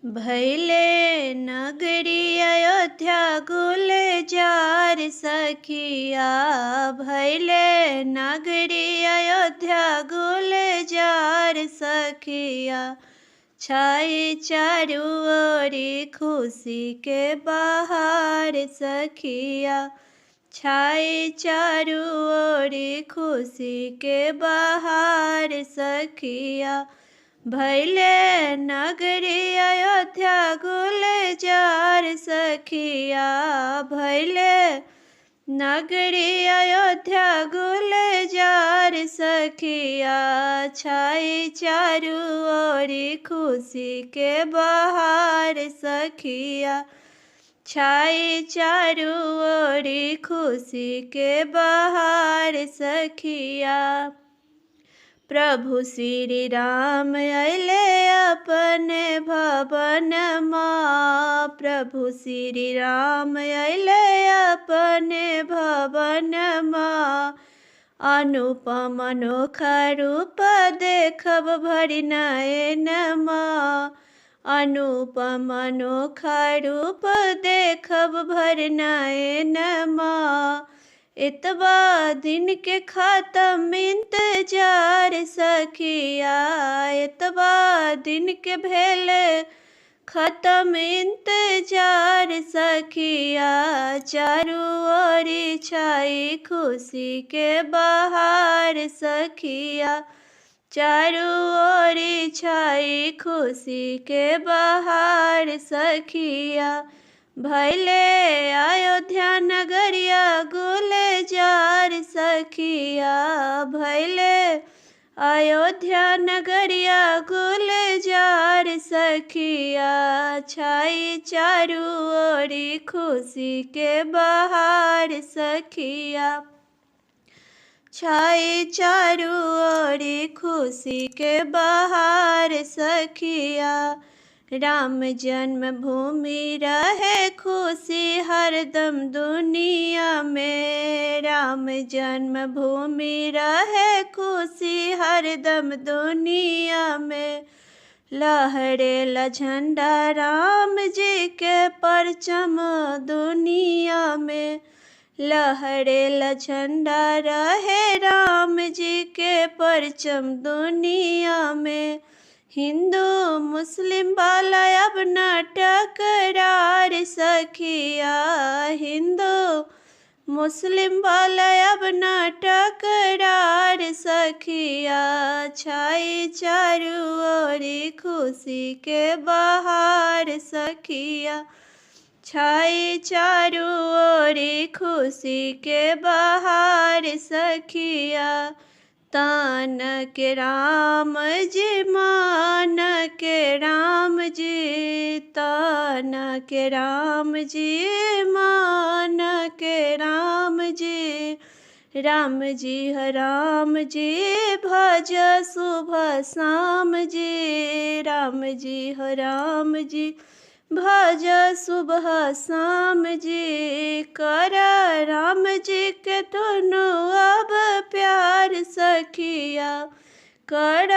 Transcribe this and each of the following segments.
भैले नगरी अयोध्या गुलजार सखिया, भैले नगरी अयोध्या गुलजार सखिया। छाई चारू ओरी खुशी के बहार सखिया, छाई चारू ओरी खुशी के बहार सखिया। भैले नगरी अयोध्या गुलजार सखिया, भैले नगरी अयोध्या गुलजार सखिया। छाई चारू ओरी खुशी के बहार सखिया, छाई चारू ओरी खुशी के बहार सखिया। प्रभु श्री राम अयले अपने भवन माँ, प्रभु श्री राम अयले अपने भवन माँ। अनुपम अनोखा रूप देखब भरि नयन माँ, अनुपम अनोखा रूप देखब भरि नयन माँ। एतबा दिन के खत्म इंतजार सखिया, एतबा दिन के भेल खत्म इंतजार सखिया। चारू ओरी छाई खुशी के बहार सखिया, चारू ओरी छाई खुशी के बहार सखिया। भैले अयोध्या नगरिया गुलजार सखिया, भैले अयोध्या नगरिया गुलजार सखिया। छाई चारू ओरी खुशी के बहार सखिया, छाई चारू ओरी खुशी के बहार सखिया। राम जन्मभूमि रहे खुशी हरदम दुनिया में, राम जन्मभूमि रहे खुशी हरदम दुनिया में। लहरेला झंडा राम जी के परचम दुनिया में, लहरेला झंडा रहे राम जी के परचम दुनिया में। हिंदू मुस्लिम वाला अब न टकरार सखिया, हिंदू मुस्लिम वाला अब न टकरार सखिया। छाई चारू ओरी खुशी के बहार सखिया, छाई चारू ओरी खुशी के बहार सखिया। तान के राम जी मान के राम जी, तान के राम जी मान के राम जी। राम जी ह राम जी भज सुबह शाम जी, राम जी ह राम जी भज सुबह शाम जी। कर राम जी के दोनों अब प्यार सखिया, कर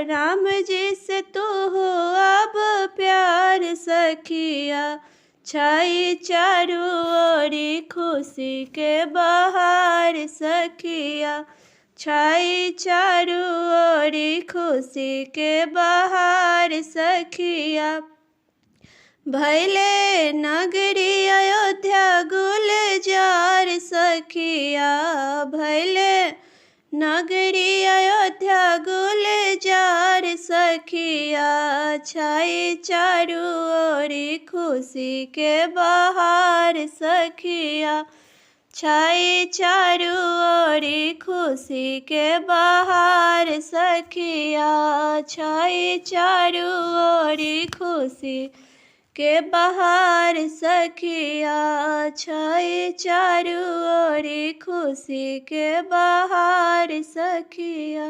राम जी से तू हो अब प्यार सखिया। छाई चारू ओरी खुशी के बहार सखिया, छाई चारू ओरी खुशी के बहार सखिया। भैले नगरी अयोध्या गुलजार सखिया, भैले नगरी अयोध्या गुलजार सखिया। छाई चारू ओरी खुशी के बहार सखिया, छाई चारू ओरी खुशी के बहार सखिया। छाई चारू ओरी खुशी के बहार सखिया, छाई चारू ओरी खुशी के बहार सखिया।